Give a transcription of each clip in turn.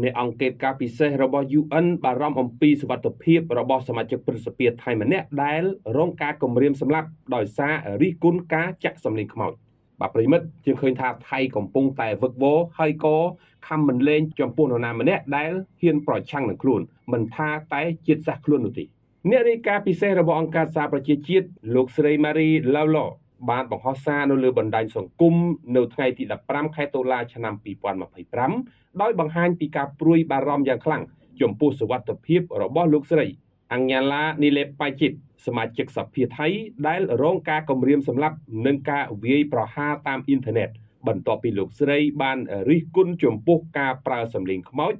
អ្នកអង្កេតការពិសេសរបស់ UN បារម្ភអំពីសុវត្ថិភាពរបស់សមាជិកព្រឹទ្ធសភាថៃម្នាក់ដែលរងការគំរាមសម្លាប់ដោយសាររិះគន់ការចាក់សម្លេងខ្មោចបាទប្រិយមិត្តយើងឃើញថាថៃកំពុងតែវឹកវរហើយក៏ខំមិនលែងចំពោះនរណាម្នាក់ដែលហ៊ានប្រឆាំងនឹងខ្លួនមិនថាតែជាតិសាសន៍ខ្លួននោះទេអ្នករាយការណ៍ពិសេសរបស់អង្គការសហប្រជាជាតិលោកស្រីម៉ារីឡាវឡបានបង្ហោះសារនៅលើបណ្ដាញសង្គមនៅថ្ងៃទី15ខែតុលាឆ្នាំ2025ដោយបង្ហាញពីការព្រួយបារម្ភយ៉ាងខ្លាំងចំពោះសុវត្ថិភាពរបស់លោកស្រីអញ្ញាឡានីលេបៃជីតសមាជិកសភាថៃដែលរងការគំរាមសម្លាប់និងការវាយប្រហារតាមអ៊ីនធឺណិតបន្ទាប់ពីលោកស្រីបានរិះគន់ចំពោះការប្រើសម្លេងខ្មោច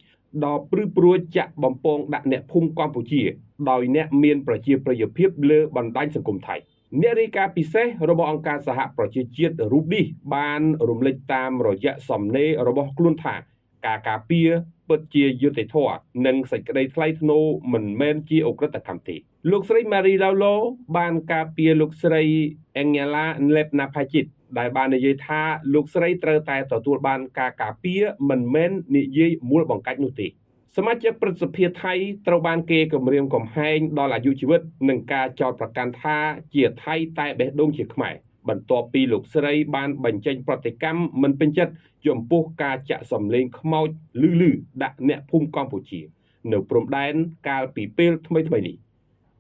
ដ៏ព្រឺព្រួចចាក់បំពងដាក់អ្នកភូមិកម្ពុជាដោយអ្នកមានប្រជាប្រិយភាពលើបណ្ដាញសង្គមថៃអ្នករាយការណ៍ពិសេសរបស់អង្គការសហប្រជាជាតិរូបនេះបានរំលេចតាមរយៈសំណេររបស់ខ្លួនថាការការពារពិតជាយុត្តិធម៌និងសេចក្តីថ្លៃថ្នូរមិនមែនជាឧក្រិដ្ឋកម្មទេលោកស្រីម៉ារីឡាវឡូបានការពារលោកស្រីអេងយ៉ាឡាលេបណាផាជីតដែលបាននិយាយថាលោកស្រីត្រូវតែទទួលបានការការពារមិនមែននិយាយមូលបង្កាច់នោះទេសមាជិកព្រឹទ្ធសភាថៃត្រូវបានគេគំរាមកំហែងដល់អាយុជីវិតនិងការចោទប្រកាន់ថាជាថៃតែបេះដូងជាខ្មែរបន្ទាប់ពីលោកស្រីបានបញ្ចេញប្រតិកម្មមិនពេញចិត្តចំពោះការចាក់សម្លេងខ្មោចលឺលឺដាក់អ្នកភូមិកម្ពុជានៅព្រំដែនកាលពីពេលថ្មីៗនេះ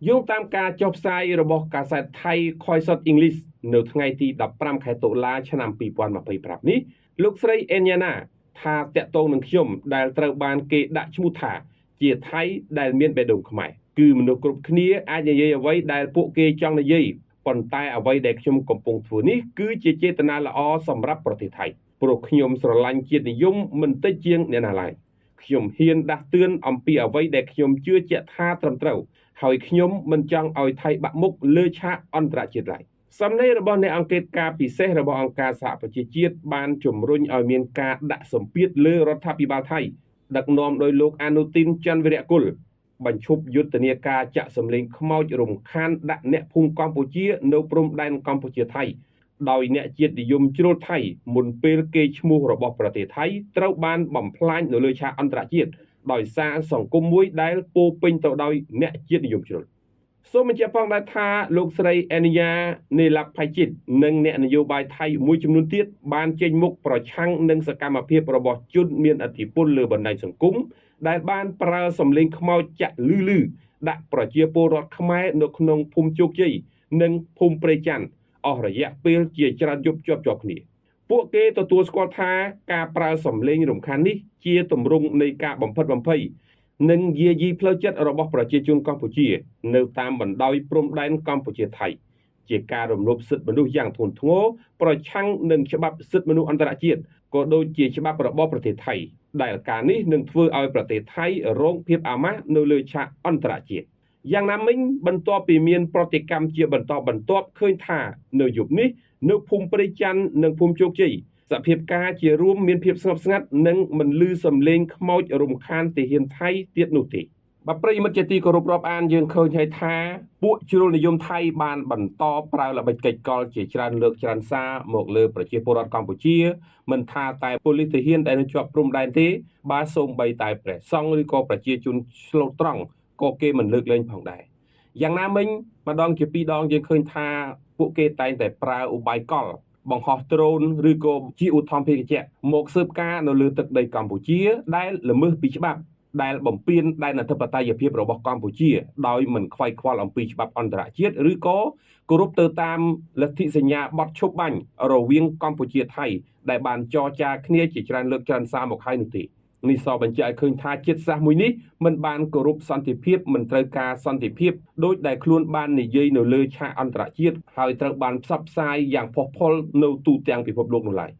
យោងតាមការចុះផ្សាយរបស់កាសែតថៃ Khaosod English នៅថ្ងៃទី15ខែតុលាឆ្នាំ2025នេះលោកស្រីអេនយ៉ាណាថាតាក់ទងនឹងខ្ញុំដែលត្រូវបានគេដាក់ឈ្មោះថាជាថៃដែលមានបេះដូងខ្មែរគឺមនុស្សគ្រប់គ្នាអាចនិយាយអ្វីដែលពួកគេចង់និយាយប៉ុន្តែអ្វីដែលខ្ញុំកំពុងធ្វើនេះគឺជាចេតនាល្អសម្រាប់ប្រទេសថៃព្រោះខ្ញុំស្រឡាញ់ជាតិនិយមមិនតិចជាងអ្នកណាឡើយខ្ញុំហ៊ានដាស់តឿនអំពីអ្វីដែលខ្ញុំជឿជាក់ថាត្រឹមត្រូវហើយខ្ញុំមិនចង់ឲ្យថៃបាក់មុខលើឆាកអន្តរជាតិឡើយសំណេររបស់អ្នកអង្កេតការពិសេសរបស់អង្គការសហប្រជាជាតិបានជំរុញឲ្យមានការដាក់សម្ពាធលើរដ្ឋាភិបាលថៃដឹកនាំដោយលោកអានុទីនច័ន្ទវិរៈគុលបញ្ឈប់យុទ្ធនាការចាក់សម្លេងខ្មោចរំខានដាក់អ្នកភូមិកម្ពុជានៅព្រំដែនកម្ពុជាថៃដោយអ្នកជាតិនិយមជ្រុលថៃមុនពេលគេឈ្មោះរបស់ប្រទេសថៃត្រូវបានបំផ្លាញនៅលើឆាកអន្តរជាតិដោយសារសង្គមមួយដែលពោពេញទៅដោយអ្នកជាតិនិយមជ្រុលសូមបញ្ជាក់ផងដែរថាលោកស្រីអេនីយ៉ានេឡាប់ផៃជីតនិងអ្នកនយោបាយថៃមួយចំនួនទៀតបានចេញមុខប្រឆាំងនឹងសកម្មភាពរបស់ជនមានឥទ្ធិពលលើបណ្ដាញសង្គមដែលបានប្រើសម្លេងខ្មោចចាក់លឺលឺដាក់ប្រជាពលរដ្ឋខ្មែរនៅក្នុងភូមិជោគជ័យនិងភូមិព្រៃច័ន្ទអស់រយៈពេលជាច្រើនយប់ជាប់ជាប់គ្នាពួកគេទទួលស្គាល់ថាការប្រើសម្លេងរំខាននេះជាទម្រង់នៃការបំផិតបំភ័យនិងយាយីផ្លូវចិត្តរបស់ប្រជាជនកម្ពុជានៅតាមបណ្ដោយព្រំដែនកម្ពុជាថៃជាការរំលោភសិទ្ធិមនុស្សយ៉ាងធ្ងន់ធ្ងរប្រឆាំងនឹងច្បាប់សិទ្ធិមនុស្សអន្តរជាតិក៏ដូចជាច្បាប់របស់ប្រទេសថៃដែលការនេះនឹងធ្វើឲ្យប្រទេសថៃរងភាពអាម៉ាស់នៅលើឆាកអន្តរជាតិយ៉ាងណាមិញបន្ទាប់ពីមានប្រតិកម្មជាបន្តបន្ទាប់ឃើញថានៅយប់នេះនៅភូមិព្រៃច័ន្ទនិងភូមិជោគជ័យសភាពការជារួមមានភាពស្ងប់ស្ងាត់និងមិនលឺសំឡេងខ្មោចរំខានទាហានថៃទៀតនោះទេបាទប្រិយមិត្តជាទីគោរពរាប់អានយើងឃើញហើយថាពួកជ្រុលនិយមថៃបានបន្តប្រើល្បិចកិច្ចកលជាច្រើនលើកច្រើនសារមកលើប្រជាពលរដ្ឋកម្ពុជាមិនថាតែប៉ូលីសទាហានដែលនៅជាប់ព្រំដែនទេបាទសូម្បីតែព្រះសង្ឃឬក៏ប្រជាជនស្លូតត្រង់ក៏គេមិនលើកលែងផងដែរយ៉ាងណាមិញម្ដងជាពីរដងយើងឃើញថាពួកគេតែងតែប្រើឧបាយកលបង្ហោះដ្រូនឬក៏ជាឧទ្ធម្ភាគចក្រមកស៊ើបការនៅលើទឹកដីកម្ពុជាដែលល្មើសពីច្បាប់ដែលបំពានដែនអធិបតេយ្យភាពរបស់កម្ពុជាដោយមិនខ្វាយខ្វល់អំពីច្បាប់អន្តរជាតិឬក៏គោរពទៅតាមលទ្ធិសញ្ញាបទឈប់បាញ់រវាងកម្ពុជាថៃដែលបានចរចាគ្នាជាច្រើនលើកច្រើនសារមកហើយនោះទេនេះសបញ្ជាក់ឲ្យឃើញថាជាតិសាសន៍មួយនេះមិនបានគោរពសន្តិភាពមិនត្រូវការសន្តិភាពដោយដែលខ្លួនបាននិយាយនៅលើឆាកអន្តរជាតិហើយត្រូវបានផ្សព្វផ្សាយយ៉ាងផុសផុលនៅទូទាំងពិភពលោកនោះឡើយ។